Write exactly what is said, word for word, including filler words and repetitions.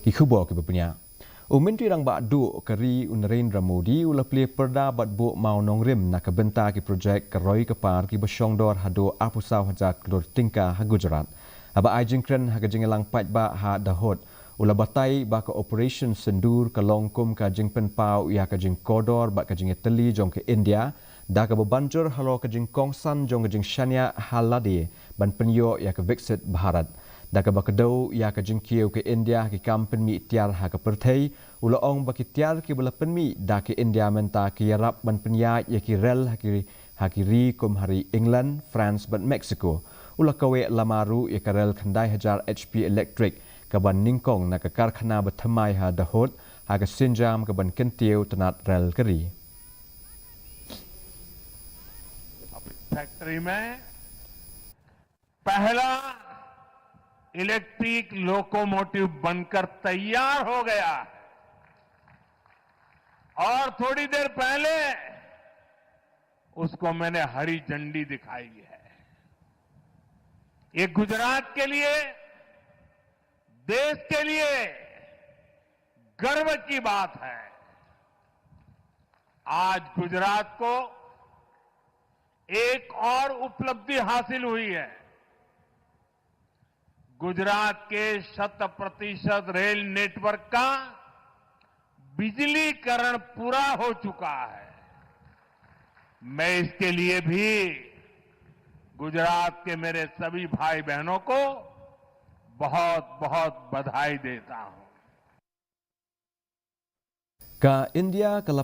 Ki khubor kiba bniah. U Myntri Rangbah Duh ka ri u Narendra Modi u la plie pyrda bad buh mawnongrim na ka bynta ki projek ka roi ka par kiba shongdor haduh arphew saw hajar klur tyngka ha Gujarat. Haba ai jingkren ha ka jingïalang paidbah ha Dahod, u la batai ba ka Operation Sindoor ka long kum ka jingpynpaw ïa ka jingkordor bad ka jingïatylli jong ka India, da kaba ban jur halor ka jingkongsan jong ka jingshaniah ha lade ban pynïoh ïa ka Viksit Bharat. Da kaba kdew ïa ka jingkiew ka India ha ki kam pynmih tiar ha ka pyrthei, u la ong ba ki tiar kiba la pynmih da ka India mynta ki ïarap ban pynïaid ïa ki rel ha ki, ha ki ri kum ha ri England, France bad Mexico. U la kaweh lama ruh ïa ka rel khyndai hajar H P electric kaban nyngkong na ka karkhana bathymmai ha Dahod, ha ka sienjam kaban kyntiew tnat rel ka ri. अब इस फैक्ट्री में पहला इलेक्ट्रिक लोकोमोटिव बनकर तैयार हो गया है और थोड़ी देर पहले उसको मैंने हरी झंडी दिखाई है। ये गुजरात के लिए, देश के लिए गर्व की बात है। आज गुजरात को एक और उपलब्धि हासिल हुई है। गुजरात के शत प्रतिशत रेल नेटवर्क का बिजलीकरण पूरा हो चुका है। मैं इसके लिए भी गुजरात के मेरे सभी भाई बहनों को बहुत बहुत बधाई देता हूं। Ka India ka la